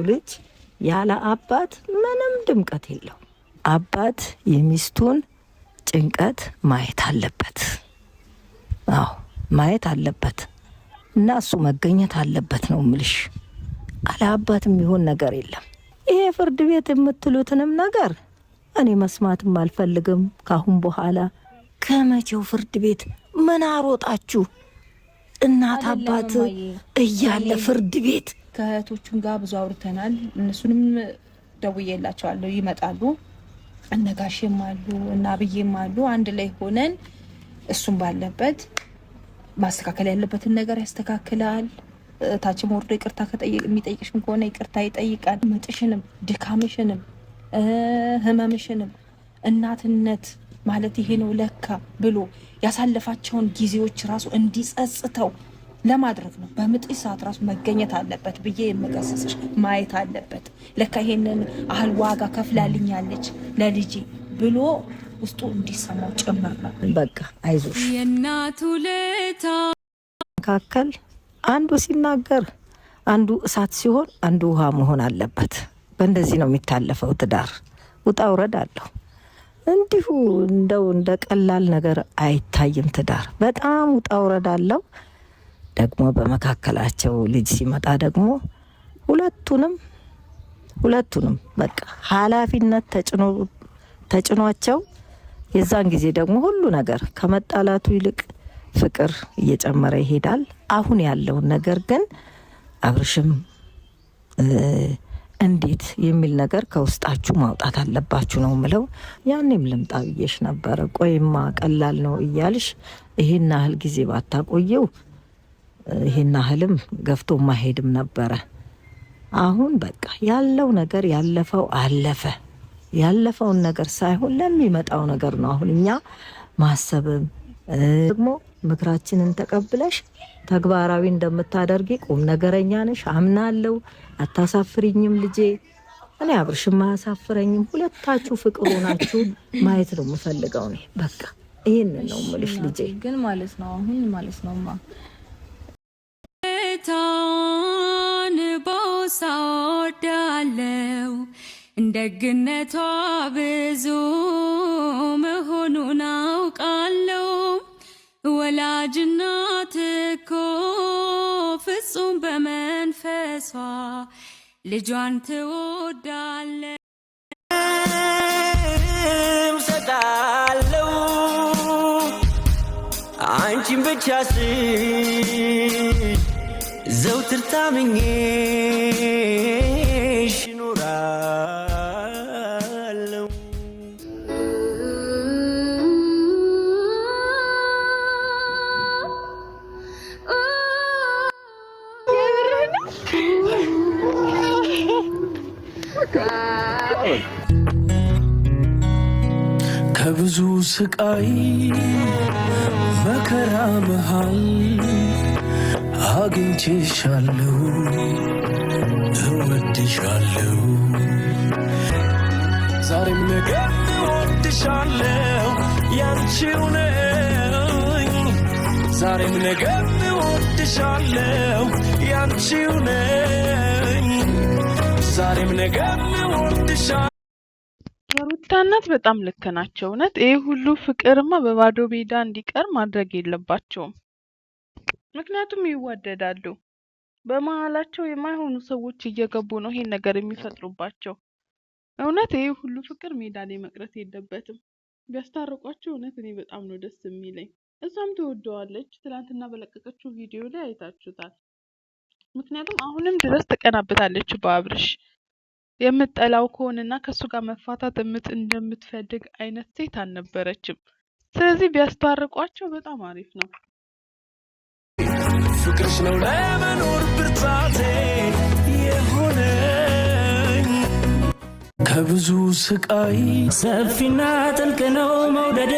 ልጅ ያለ አባት ምንም ድምቀት የለው። አባት የሚስቱን ጭንቀት ማየት አለበት። አዎ ማየት አለበት እና እሱ መገኘት አለበት ነው ምልሽ። አለ አባት የሚሆን ነገር የለም። ይሄ ፍርድ ቤት የምትሉትንም ነገር እኔ መስማትም አልፈልግም ካሁን በኋላ። ከመቼው ፍርድ ቤት ምን አሮጣችሁ? እናት አባት እያለ ፍርድ ቤት። ከእህቶቹም ጋር ብዙ አውርተናል። እነሱንም ደውዬላቸዋለሁ፣ ይመጣሉ። እነ ጋሼም አሉ እና አብዬም አሉ። አንድ ላይ ሆነን እሱም ባለበት ማስተካከል ያለበትን ነገር ያስተካክላል። ታችም ወርዶ ይቅርታ የሚጠይቅሽም ከሆነ ይቅርታ ይጠይቃል። ምጥሽንም ድካምሽንም ህመምሽንም እናትነት ማለት ይሄ ነው ለካ ብሎ ያሳለፋቸውን ጊዜዎች ራሱ እንዲጸጽተው ለማድረግ ነው። በምጥ ሰዓት ራሱ መገኘት አለበት ብዬ የምገስጽሽ ማየት አለበት። ለካ ይሄንን አህል ዋጋ ከፍላልኛለች ለልጄ ብሎ ውስጡ እንዲሰማው ጭምር ነው። በቃ አይዞሽ። የእናቱ ልታ መካከል አንዱ ሲናገር አንዱ እሳት ሲሆን አንዱ ውሃ መሆን አለበት። በእንደዚህ ነው የሚታለፈው ትዳር። ውጣ ውረድ አለው። እንዲሁ እንደው እንደ ቀላል ነገር አይታይም ትዳር። በጣም ውጣ ውረድ አለው። ደግሞ በመካከላቸው ልጅ ሲመጣ ደግሞ ሁለቱንም ሁለቱንም በቃ ኃላፊነት ተጭኗቸው የዛን ጊዜ ደግሞ ሁሉ ነገር ከመጣላቱ ይልቅ ፍቅር እየጨመረ ይሄዳል። አሁን ያለውን ነገር ግን አብርሽም እንዴት የሚል ነገር ከውስጣችሁ ማውጣት አለባችሁ ነው ምለው። ያኔም ልምጣ ብዬሽ ነበረ። ቆይማ ቀላል ነው እያልሽ ይሄን ያህል ጊዜ ባታቆየው ይሄን ያህልም ገፍቶ ማሄድም ነበረ። አሁን በቃ ያለው ነገር ያለፈው አለፈ። ያለፈውን ነገር ሳይሆን ለሚመጣው ነገር ነው አሁን እኛ ማሰብም ደግሞ ምክራችንን ተቀብለሽ ተግባራዊ እንደምታደርጊ ቁም ነገረኛ ነሽ አምናለሁ። አታሳፍሪኝም ልጄ። እኔ አብርሽም አያሳፍረኝም። ሁለታችሁ ፍቅር ሆናችሁ ማየት ነው የምፈልገው እኔ በቃ ይህንን ነው የምልሽ ልጄ። ግን ማለት ነው አሁን ማለት ነው ማ ታን ቦሳ ወዳለው ደግነቷ ብዙ መሆኑን አውቃለው። ወላጅናት እኮ ፍጹም በመንፈሷ ልጇን ትወዳለች። ሰጣለው አንቺን ብቻ ስል ዘውትር ታምኜሽ እኖራለው። ከብዙ ስቃይ መከራ መሃል አግኝቼሻለሁ፣ እወድሻለሁ፣ ዛሬም ነገ እወድሻለሁ፣ ያንቺው ነኝ። ዛሬም ነገ እወድሻለሁ፣ ያንቺው ነኝ። ዛሬም ነገ እወድሻለሁ። የሩታ እናት በጣም ልክ ናቸው። እውነት ይህ ሁሉ ፍቅርማ በባዶ ሜዳ እንዲቀር ማድረግ የለባቸውም። ምክንያቱም ይዋደዳሉ። በመሀላቸው የማይሆኑ ሰዎች እየገቡ ነው ይሄን ነገር የሚፈጥሩባቸው። እውነት ይህ ሁሉ ፍቅር ሜዳ ላይ መቅረት የለበትም። ቢያስታርቋቸው እውነት እኔ በጣም ነው ደስ የሚለኝ። እሷም ትወደዋለች። ትናንትና በለቀቀችው ቪዲዮ ላይ አይታችሁታል። ምክንያቱም አሁንም ድረስ ትቀናበታለች በአብርሽ። የምጠላው ከሆነና ከእሱ ጋር መፋታት እንደምትፈልግ አይነት ሴት አልነበረችም። ስለዚህ ቢያስታርቋቸው በጣም አሪፍ ነው። ፍቅርሽ ነው ለመኖር ብርታቴ የሆነኝ ከብዙ ስቃይ ሰፊና ጥልቅ ነው መውደዴ፣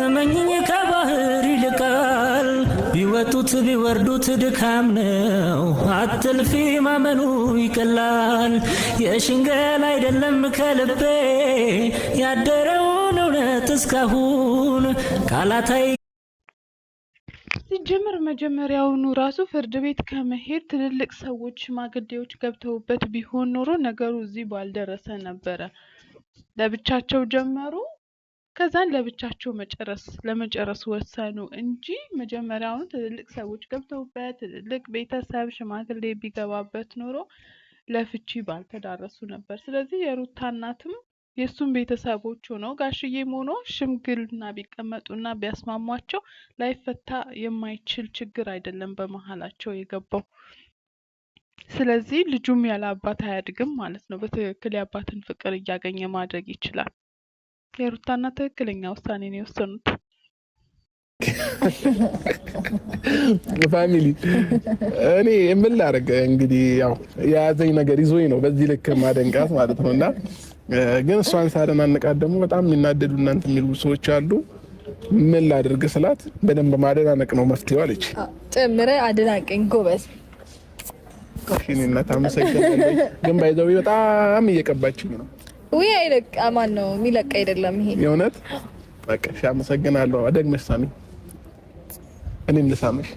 እመኝኝ ከባህር ይልቃል። ቢወጡት ቢወርዱት ድካም ነው፣ አትልፊ ማመኑ ይቀላል። የሽንገል አይደለም ከልቤ ያደረውን እውነት እስካሁን ቃላታይ ሲጀመር ሲጀምር መጀመሪያውኑ ራሱ ፍርድ ቤት ከመሄድ ትልልቅ ሰዎች ሽማግሌዎች ገብተውበት ቢሆን ኖሮ ነገሩ እዚህ ባልደረሰ ነበረ። ለብቻቸው ጀመሩ፣ ከዛን ለብቻቸው መጨረስ ለመጨረስ ወሰኑ እንጂ መጀመሪያውኑ ትልልቅ ሰዎች ገብተውበት ትልልቅ ቤተሰብ ሽማግሌ ቢገባበት ኖሮ ለፍቺ ባልተዳረሱ ነበር። ስለዚህ የሩታ እናትም የእሱም ቤተሰቦች ሆነው ጋሽዬም ሆኖ ሽምግልና ቢቀመጡና ቢያስማሟቸው ላይፈታ የማይችል ችግር አይደለም በመሀላቸው የገባው። ስለዚህ ልጁም ያለ አባት አያድግም ማለት ነው። በትክክል የአባትን ፍቅር እያገኘ ማድረግ ይችላል። የሩታ እናት ትክክለኛ ውሳኔ ነው የወሰኑት። Family፣ እኔ ምን ላደርግ እንግዲህ፣ ያው የያዘኝ ነገር ይዞኝ ነው በዚህ ልክ ማደንቃት ማለት ነው። እና ግን እሷን ሳደናንቃት ደግሞ በጣም የሚናደዱ እናንተ የሚሉ ሰዎች አሉ። ምን ላድርግ ስላት በደንብ ማደናነቅ ነው መፍትሄው አለች። ጨምረ አደናቀኝ ጎበዝ። እኔ እናት አመሰግናለሁ። ግን by the way በጣም እየቀባችኝ ነው። ውይ አይለቅ፣ ማን ነው የሚለቅ? አይደለም ይሄ የእውነት በቃ እሺ፣ አመሰግናለሁ። ደግመሽ ሳሚ፣ እኔም ልሳምሽ።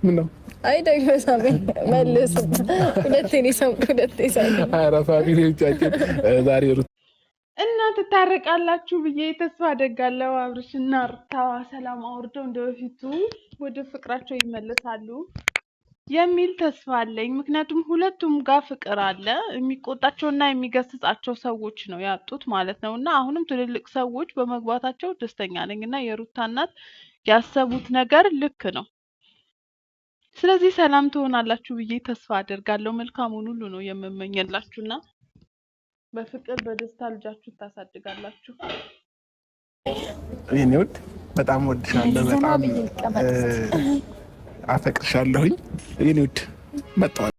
ምን ነው? አይ ደግመሽ ሳሚ፣ መልስ። ሁለቴ ነው የሳምኩት፣ ሁለቴ ሳሚ። ኧረ family ዎቻችን ዛሬ ሩት እና ትታረቃላችሁ ብዬ ተስፋ አደርጋለሁ። አብርሽና ሩታ ሰላም አውርደው እንደ በፊቱ ወደ ፍቅራቸው ይመለሳሉ የሚል ተስፋ አለኝ። ምክንያቱም ሁለቱም ጋር ፍቅር አለ። የሚቆጣቸውና የሚገስጻቸው ሰዎች ነው ያጡት ማለት ነው። እና አሁንም ትልልቅ ሰዎች በመግባታቸው ደስተኛ ነኝ እና የሩታ እናት ያሰቡት ነገር ልክ ነው። ስለዚህ ሰላም ትሆናላችሁ ብዬ ተስፋ አደርጋለሁ። መልካሙን ሁሉ ነው የምመኝላችሁና በፍቅር በደስታ ልጃችሁን ታሳድጋላችሁ። የኔ ውድ በጣም ወድሻለሁ፣ በጣም አፈቅርሻለሁኝ የኔ ውድ መጣሁ።